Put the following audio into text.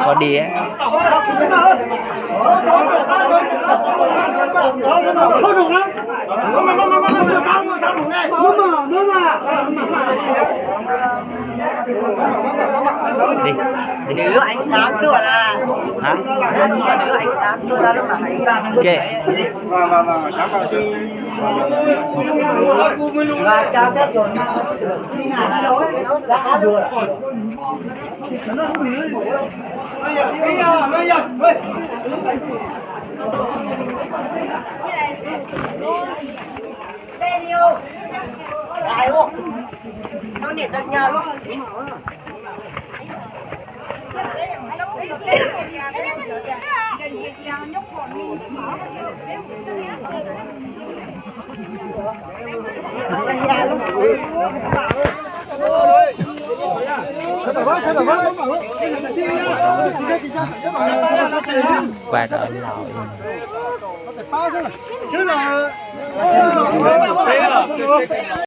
Có đĩa. Đi. Đi. Từ lúc anh sáng tuần là. Hả? Từ lúc anh sáng tuần là lúc mà anh. Ok. Qua đó lậu.